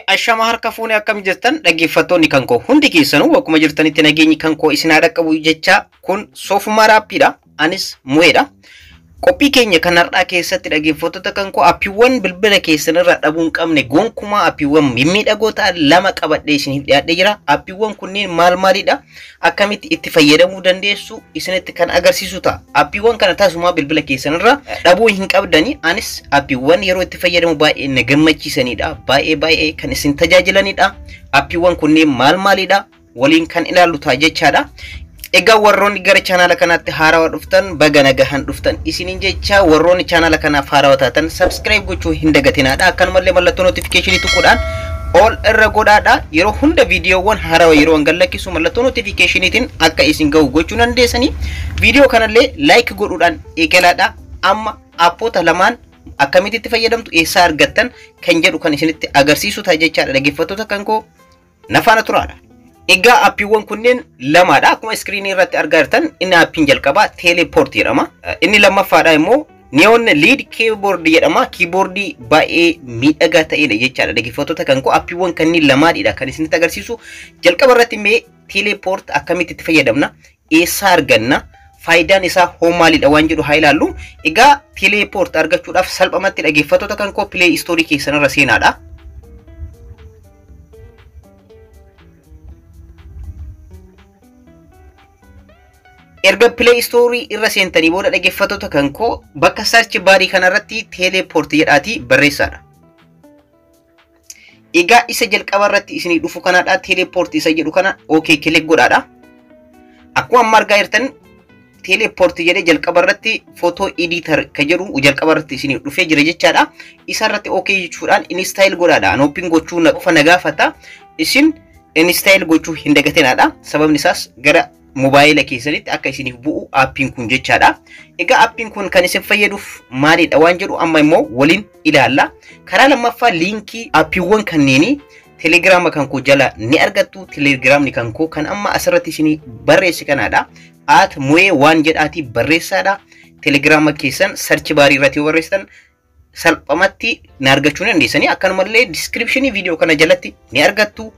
Ashama harka fuunee akkam jirtan dhaggeeffattoonni kan koo hundi keessanuu bakkuma jirtanitti nageenyi kan koo isin haa dhaqqabu jecha kun Soofumaa Raappiidha. Anis Mu'eedha. Qophii keenya kan har'aa keessatti dhaggeeffattoota kan koo appiiwwan bilbila keessan irraa dhabuu hin qabne gonkumaa appiiwwan mimmiidhagoo ta'an lama qabadhee isiniif dhiyaadhee jira. Appiiwwan kunneen maal maalidha? Akkamitti itti fayyadamuu dandeessu? Isinitti kan agarsiisu ta'a. Appiiwwan kana tasumaa bilbila keessan irraa dhabuu hin qabdani. Anis appiiwwan yeroo itti fayyadamu baay'ee na gammachiisanidha. Baay'ee baay'ee kan isin tajaajilanidha. Appiiwwan kunneen maal maalidha? Waliin kan ilaallu ta'a jechaadha. Egaa warroonni gara chaanaala kanaatti haarawaa dhuftan baga nagahan dhuftan isiniin jecha warroonni chaanaala kanaaf haarawaa taatan subscribe gochuu hin dagatinaadha. Akkanumallee mallattoo notifiikeeshinii tuquudhaan all irra godhaadha. Yeroo hunda viidiyoowwan haarawaa yeroo an gadhiisu mallattoo notifiikeeshiniitiin akka isin gahu gochuu dandeessanii. Viidiyoo kanallee like godhuudhaan eegalaadha. Amma appoota lamaan akkamitti itti fayyadamtu eessaa argattan kan jedhu kan isinitti agarsiisu ta'a jechaadha. Dhaggeeffattoota kan koo nafaana turaadha. Egaa appiiwwan kunneen lamaadha. Akkuma iskiriinii irratti argaa jirtan inni appiin jalqabaa teelepoort jedhama. Inni lammaffaadha immoo Neon Lead Keyboard jedhama. Keyboardii baay'ee miidhagaa ta'edha jechaadha. Dhaggeeffattoota kan koo appiiwwan kanneen lamaadha kan isinitti agarsiisu. Jalqaba irratti mee teelepoort akkamitti itti fayyadamna? Eessaa arganna? Faayidaan isaa hoo maalidha waan jedhu haa ilaallu. Egaa teelepoort argachuudhaaf salphumatti dhaggeeffattoota kan koo Play Store keessan irra seenaadha. Erga Play Store irra seentanii booda dhaggeeffattoota kan koo bakka search baarii kanarratti teelepoort jedhaatii barreessaadha. Egaa isa jalqaba irratti isinii dhufu kanaadha. Teelepoort isa jedhu kana OK click godhaadha. Akkuma amma argaa jirtan teelepoort jedhee jalqaba irratti photo editor kan jedhu jalqaba irratti isinii dhufee jira jechaadha. Isa irratti OK jechuudhaan install godhaadha. An open gochuu qofa na gaafata. Isin install gochuu hin dagatinaadha. Sababni isaas gara mobaayila keessanitti akka isiniif bu'u appiin kun jechaadha. Egaa appiin kun kan isin fayyaduuf maalidha waan jedhu amma immoo waliin ilaalla. Karaa lammaffaa liinkii appiiwwan kanneenii telegiraama kan koo jala ni argattu. Telegiraamni kan koo kan amma asirratti isinii barreesse kanaadha. At mu'ee waan jedhaatii barreessaadha. Telegiraama keessan sarchi baarii irratti yoo barreessitan salphumatti ni argachuu dandeessanii. Akkanumallee diskiripshinii viidiyoo kana jalatti ni argattu.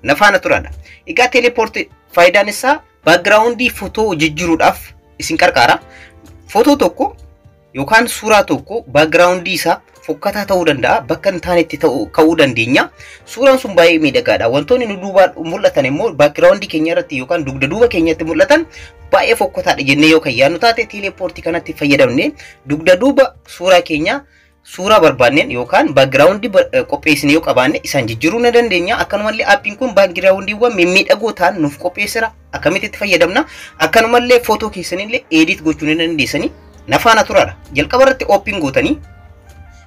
Na faana turaadha. Egaa teelepoort faayidaan isaa baakgiraawundii footoo jijjiiruudhaaf isin qarqaara. Footoo tokko yookaan suuraa tokko baakgiraawundii isaa fokkataa ta'uu danda'a. Bakka hin taanetti ka'uu dandeenya. Suuraan sun baay'ee miidhagaadha. Wantoonni nu duubaan mul'atan immoo baakgiraawundii keenya irratti yookaan dugda duuba keenyatti mul'atan baay'ee fokkataadha jennee yoo kan yaadnu taate teelepoortii kanatti fayyadamne dugda duuba suuraa keenya suuraa barbaanneen yookaan baakgiraawundii qopheessine yoo qabaanne isaan jijjiiruu ni dandeenya. Akkanumallee appiin kun baakgiraawundiiwwan mimmiidhagoo ta'an nuuf qopheessira. Akkamitti itti fayyadamna? Akkanumallee footoo keessanillee edit gochuu ni dandeessanii. Nafaana turaadha. Jalqaba irratti oopin gootanii.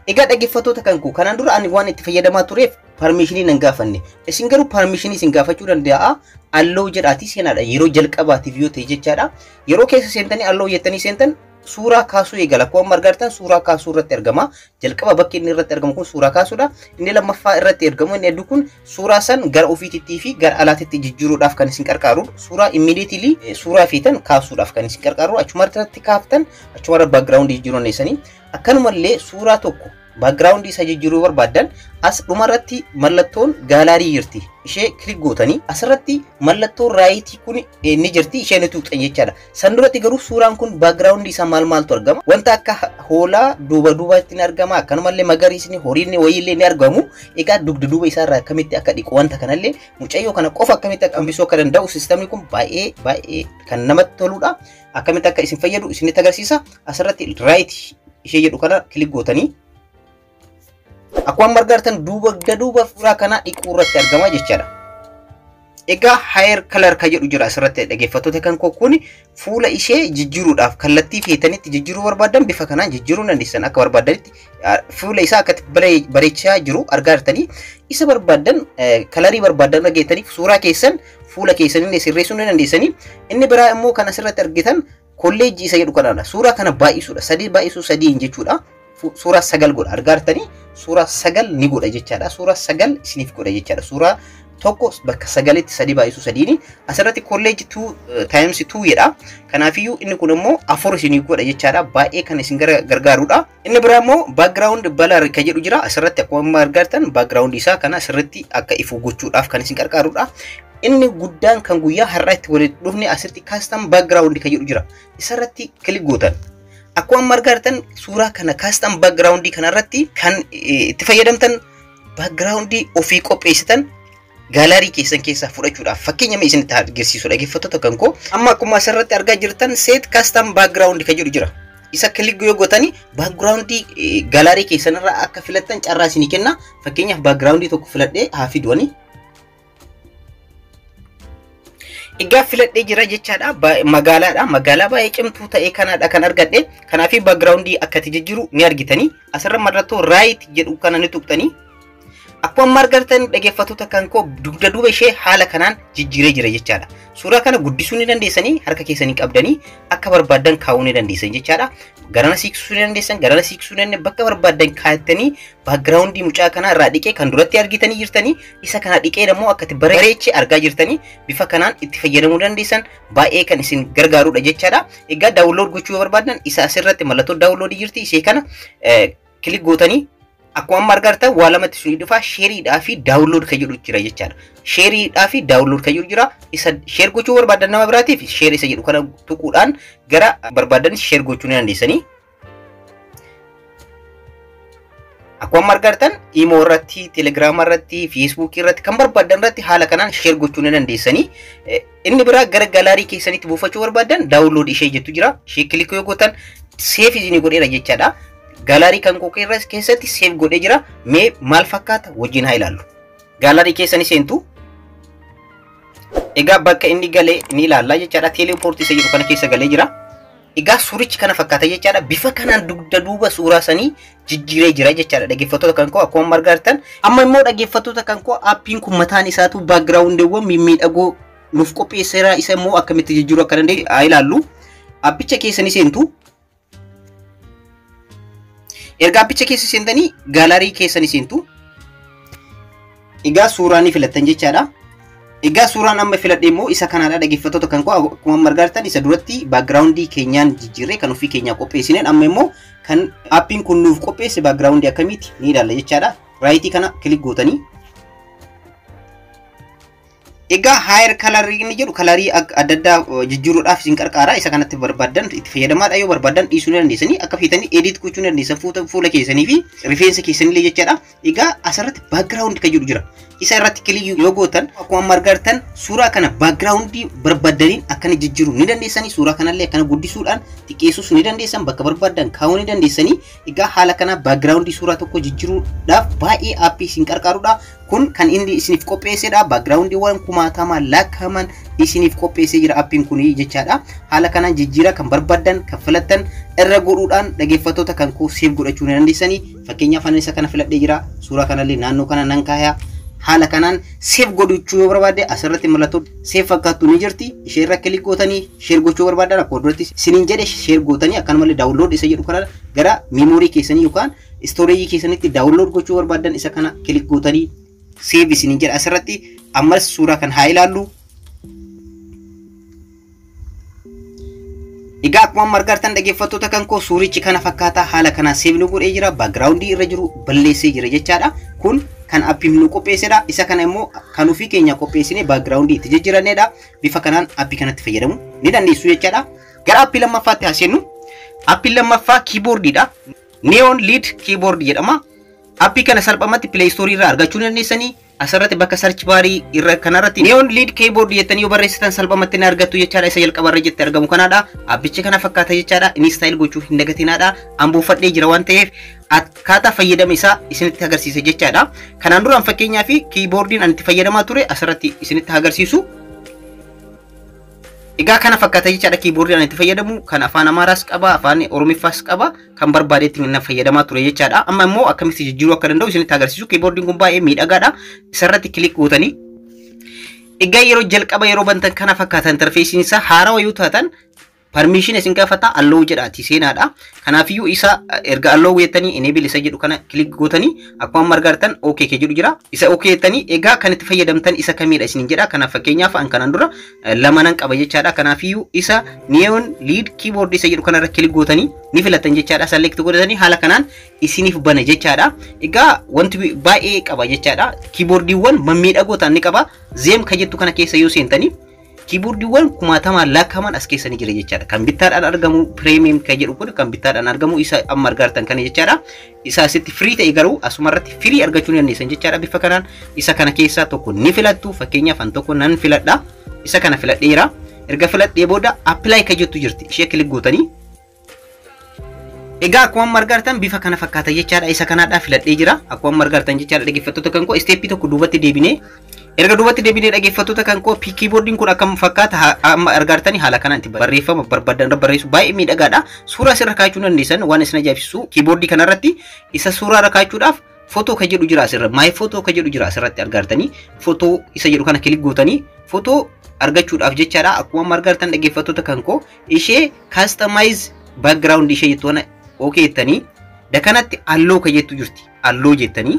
Egaa dhaggeeffattoota kan koo kanaan dura ani waan itti fayyadamaa tureef parmishinii nan gaafanne. Isin garuu parmishinii isin gaafachuu danda'a. Alloo jedhaatii seenaadha. Yeroo jalqabaatiif yoo ta'e jechaadha. Yeroo keessa seentanii alloo jettanii seentan suuraa kaasuu eegala. Akkuma argaa jirtan suuraa kaasuu irratti argama. Jalqaba bakki inni irratti argamu kun suuraa kaasuudha. Inni lammaffaa irratti argamu inni hedduu kun suuraa san gara ofiitittii fi gara alaatitti jijjiiruudhaaf kan isin qarqaaru. Suuraa immediately suuraa feetan kaasuudhaaf kan isin qarqaaru. Achuma irratti kaaftan achuma irra background jijjiiruu dandeessanii. Akkanumallee suuraa tokko background isaa jijjiiruu barbaaddan as dhumarratti mallattoon gaalaarii jirti. Ishee kilik gootanii asirratti mallattoon raayitii kun ni jirti. Ishee ni tuqxan jechaadha. San duratti garuu suuraan kun background isaa maal maaltu argama? Wanta akka hoolaa duuba duubaatti ni argama. Akkanumallee magariisni horiin wayiillee ni argamu. Egaa dugda duuba isaarraa akkamitti akka dhiqu wanta kanallee mucayyoo kana qofa akkamitti akka hambisuu akka danda'u siistamni kun baay'ee baay'ee kan namatti toludha. Akkamitti akka isin fayyadu isinitti agarsiisa. Asirratti raayit ishee jedhu kana kilik gootanii akkuma argaa jirtan duuba duuba suuraa kanaa dhiquu irratti argama jechaadha. Egaa hair color kan jedhu jira asirratti dhaggeeffattoota kan koo kun fuula ishee jijjiiruudhaaf kallattii feetanitti jijjiiruu barbaadan bifa kanaan jijjiiruu dandeessan akka barbaadanitti fuula isaa akka bareechaa jiru argaa jirtanii isa barbaadan kalarii barbaadan argatanii suuraa keessan fuula keessanillee sirreessuu ni dandeessanii. Inni biraa immoo kan asirratti argitan kolleejjii isa jedhu kanaadha. Suuraa kana baay'isuudha. Sadii baay'isuu sadiin jechuudha. Suuraa 9 godha. Argaa jirtanii suuraa 9 ni godha jechaadha. Suuraa 9 isiniif godha jechaadha. Suuraa Tokko bakka 9tti 3 baay'isu 3 asirratti college 2 times 2 jedha. Kanaafiyyuu inni kun immoo 4 isinii godha jechaadha. Baay'ee kan isin gargaarudha. Inni biraa immoo background blur kan jedhu jira. Asirratti akkuma argartan background isaa kana asirratti akka ifu gochuudhaaf kan isin gargaarudha. Inni guddaan kan guyyaa har'aa itti walitti dhufne asirratti custom background kan jedhu jira. Isarratti click gootan. Akkuma argartan suuraa kana custom background kanarratti kan itti fayyadamtan background ofii qopheessitan gallery keessan keessaa fudhachuudhaaf fakkeenya mee isinitti agarsiisu dhaggeeffattoota kan koo. Amma akkuma asirratti argaa jirtan set custom background kan jedhu jira. Isa click yoo gootanii background gallery keessan irraa akka filattan carraa isinii kenna. Fakkeenyaaf background tokko filadhee haa fiduwani. Egaa filadhee jira jechaadha. Magaalaadha. Magaalaa baay'ee cimtuu ta'e kanaadha kan argadhe. Kanaaf background akkatti jijjiiru ni argitanii. Asirra mallattoo right jedhu kana ni tuqxanii. Akkuma argartan dhaggeeffattoota kan koo dugda duuba ishee haala kanaan jijjiiree jira jechaadha. Suuraa kana guddisuu ni dandeessanii, harka keessanii qabdanii akka barbaaddan kaa'uu ni dandeessan jechaadha. Garana siiqsuu ni dandeessan, garana siiqsuu ni dandeessan, bakka barbaaddan kaa'attanii background mucaa kanaa irraa dhiqee kan duratti argitanii jirtanii isa kana dhiqee immoo akkatti bareechee argaa jirtanii bifa kanaan itti fayyadamuu dandeessan baay'ee kan isin gargaarudha jechaadha. Egaa download gochuu yoo barbaaddan isa asirratti mallattoo download jirti ishee kana click gootanii akkuma argartan waa lamatti sun dhufa shareiidhaa fi download kan jedhu jira jechaadha. Shareiidhaa fi download kan jedhu jira. Isa share gochuu barbaadan nama biraatiif share isa jedhu kana tuquudhaan gara barbaadan share gochuu ni dandeessanii. Akkuma argartan Imo irratti, Telegram irratti, Facebook irratti kan barbaadan irratti haala kanaan share gochuu ni dandeessanii. Inni biraa gara gallery keessanitti buufachuu barbaadan download ishee jettu jira. Ishee click yoo gootan save isinii godheera jechaadha. Gallery kan koo keessatti save godhee jira. Mee maal fakkaata wajjin haa ilaallu. Gallery keessanii seentu. Egaa bakka inni galee ni ilaalla jechaadha. Teleport isa jedhu kana keessa galee jira. Egaa suurichi kana fakkaata jechaadha. Bifa kanaan dugda duuba suuraa sanii jijjiiree jira jechaadha. Dhaggeeffattoota kan koo akkuma argartan. Amma immoo dhaggeeffattoota kan koo appiin kun mataan isaatu backgroundiiwwan mimmiidhagoo nuuf qopheesseera. Isa immoo akkamitti jijjiiruu akka dandeenyu haa ilaallu. Appicha keessanii seentu. Erga appicha keessa seentanii gallery keessanii seentu. Egaa suuraa ni filattan jechaadha. Egaa suuraan amma filadhe immoo isa kanaadha dhaggeeffattoota kan koo akkuma argartan isa duratti background keenyaan jijjiirree kan ofii keenyaa qopheessineen amma immoo kan appiin kun nuuf qopheesse background akkamiiti ni ilaalla jechaadha. Rightii kana click gootanii. Egaa hair colorii inni jedhu colorii adda addaa jijjiiruudhaaf isin qarqaara. Isa kanatti barbaadan itti fayyadamaadha. Yoo barbaadan dhiisuu ni dandeessanii akka feetanii edit gochuu ni dandeessan fuula keessanii fi rifeensa keessanillee jechaadha. Egaa asirratti background kan jedhu jira. Isa irratti click yoo gootan akkuma argartan suuraa kana background barbaadaniin akkana jijjiiruu ni dandeessanii. Suuraa kanallee akkana guddisuudhaan xiqqeessuus ni dandeessan, bakka barbaadan kaa'uu ni dandeessanii. Egaa haala kana background suuraa tokko jijjiiruudhaaf baay'ee appii isin qarqaarudha. Kun kan inni isiniif qopheessedha. Backgroundiiwwan kumaatamaan lakkaa'aman isiniif qopheessee jira appiin kun jechaadha. Haala kanaan jijjiiraa kan barbaadan kan filattan irra godhuudhaan dhaggeeffattoota kan koo save godhachuu ni dandeessanii. Fakkeenyaaf ani isa kana filadhee jira. Suuraa kanallee naannoo kana nan kaayaa. Haala kanaan save godhachuu yoo barbaadde asirratti mallattoo save fakkaattu ni jirti. Ishee irra click gootanii share gochuu barbaadan akkuma duratti isiniin jedhe share gootanii akkanumallee download isa jedhu kana gara memory keessanii yookaan storage keessanitti download gochuu barbaadan isa kana click gootanii save isiniin jedha asirratti. Ammas suuraa kan haa ilaallu. Egaa akkuma argartan dhaggeeffattoota kan koo suurichi kana fakkaata haala kanaan save nu godhee jira. Background irra jiru balleessee jira jechaadha. Kun kan appiin nu qopheessedha. Isa kana immoo kan ofii keenya qopheessine background itti jijjiirannedha. Bifa kanaan appii kanatti fayyadamu ni dandeessu jechaadha. Gara appii lammaffaatti haa seennu. Appiin lammaffaa keyboardiidha. Neon Lead Keyboard jedhama. Appii kana salphumatti Play Store irraa argachuu ni dandeessanii. Asirratti bakka search barii irra kanarratti Neon Lead Keyboard jettanii yoo barreessitan salphumatti ni argattu jechaadha. Isa jalqaba irra jettee argamu kanaadha. Appichi kana fakkaata jechaadha. Inni style gochuu hin dagatinaadha. Ambuufadhee jira waan ta'eef akkaataa fayyadama isaa isinitti agarsiisa jechaadha. Kanaan duraan fakkeenyaa fi keyboardiin ani itti fayyadamaa ture asirratti isinitti agarsiisu. Egaa kana fakkaata jechaadha keyboardiin ani itti fayyadamu kan afaan Amaaraas qaba, afaan Oromiffaas qaba, kan barbaadetti na fayyadamaa ture jechaadha. Amma immoo akkamitti jijjiiruu akka danda'u isinitti agarsiisu. Keyboardiin kun baay'ee miidhagaadha. Isarratti click gootanii. Egaa yeroo jalqaba yeroo bantan kana fakkaata interfaceiin isaa haarawaa yoo taatan Permission isin gaafata, allow jedhaati seenaadha. Kanaafiyyuu isa erga allow jettanii enable isa jedhu kana click gootanii, akkuma amma argartan OK ke jedhu jira. Isa OK jettanii, egaa kan itti fayyadamtan isa kamiidha isin jedha. Kanaaf fakkeenyaaf an kanaan dura lama nan qaba jechaadha. Kanaafiyyuu isa Neon LED keyboard isa jedhu kanarra click gootanii ni filattan jechaadha. Select godhatanii haala kanaan isiniif bana jechaadha. Egaa wanti baay'ee qaba jechaadha. Keyboardiiwwan mimmiidhagoo ta'an ni qaba. Theme ka jettu kana keessa yoo seentanii, keyboardiiwwan kumaatamaan lakkaa'aman as keessa ni jira jechaadha. Kan bittaadhaan argamu, premium kan jedhu kun kan bittaadhaan argamu isa amma argartan kana jechaadha. Isa asitti free ta'e garuu asuma irratti free argachuu ni dandeessan jechaadha. Bifa kanaan isa kana keessaa tokko ni filattu. Fakkeenyaaf an tokko nan filadha. Isa kana filadheera. Erga filadhee booda apply kan jettu jirti. Ishee click gootanii, egaa akkuma amma argartan bifa kana fakkaata jechaadha. Isa kanaadhaa filadhee jira. Akkuma amma argartan jechaadha, dhaggeeffattoota kan koo, step tokko duubatti deebinee, erga duubatti deebinee, dhaggeeffattoota kan koo, keyboardiin kun akkam fakkaata? Amma argartanii haala kanaan itti barreeffama barbaadan irra barreessu, baay'ee miidhagaadha. Suuraa asirra kaa'achuu dandeessan. Waan isin ajaa'ibsiisu, keyboardii kanarratti isa suuraa irra kaa'achuudhaaf footoo ka jedhu jira asirra. My photo ka jedhu jira asirratti argartanii, footoo isa jedhu kana click gootanii footoo argachuudhaaf jechaadha. Akkuma amma argartan, dhaggeeffattoota kan koo, ishee customize background ishee jettu kana okay jettanii, dakanatti allow ka jettu jirti, allow jettanii,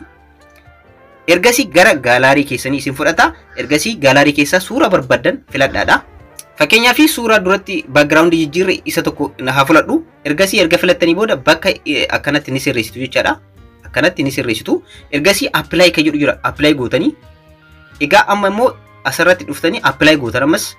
ergasii gara gallery keessanii isin fudhata. Ergasii gallery keessaa suura barbaadan filadhaadha. Fakkeenyaaf suuraa duratti background jijjiirre isa tokko haa filadhu. Ergasii erga filattanii booda bakka akkanatti ni sirreessitu jechaadha. Akkanatti ni sirreessitu. Ergasii apply ka jedhu jira, apply gootanii, egaa amma immoo asirratti dhuftanii apply gootan ammas.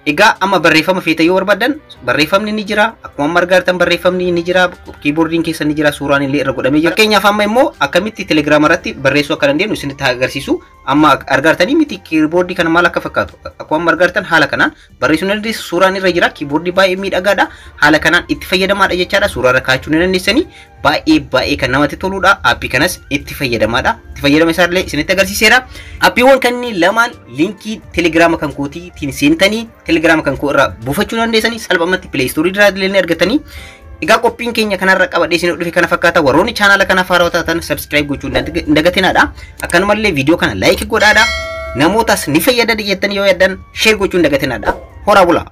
Egaa amma barreeffama feeta yoo barbaadan barreeffamni ni jira. Akkuma amma argartan barreeffamni ni jira. Keyboardiin keessa ni jira. Suuraan illee irra godhamee jira. Fakkeenyaaf amma immoo akkamitti telegiraama irratti barreessuu akka dandeenyu isinitti agarsiisu. Amma argartanii miti keyboardii kana maal akka fakkaatu? Akkuma amma argartan haala kanaan barreessuu ni dandeessu. Suuraan irra jira. Keyboardii baay'ee miidhagaadha. Haala kanaan itti fayyadamaadha jechaadha. Suuraa irra kaa'achuu ni dandeessanii. Baay'ee baay'ee kan namatti toludha. Aappii kanas itti fayyadamaadha. Itti fayyadama isaallee isinitti agarsiiseera. Aappiiwwan kanneen lamaan linkii telegiraama kan kootiitiin seentanii telegiraama kan koo irraa buufachuu dandeessanii, salphumatti Play Store irraa illee ni argatanii. Egaa qophiin keenya kanarra qabadhee isin dhufe kana fakkaata. Warroonni chaanaala kanaaf haarawaa taatan subscribe gochuu hin dagatinaadha. Akkanumallee viidiyoo kana like godhaadha. Namootas ni fayyada jettanii yoo yaaddan share gochuu hin dagatinaadha. Horaa bulaa.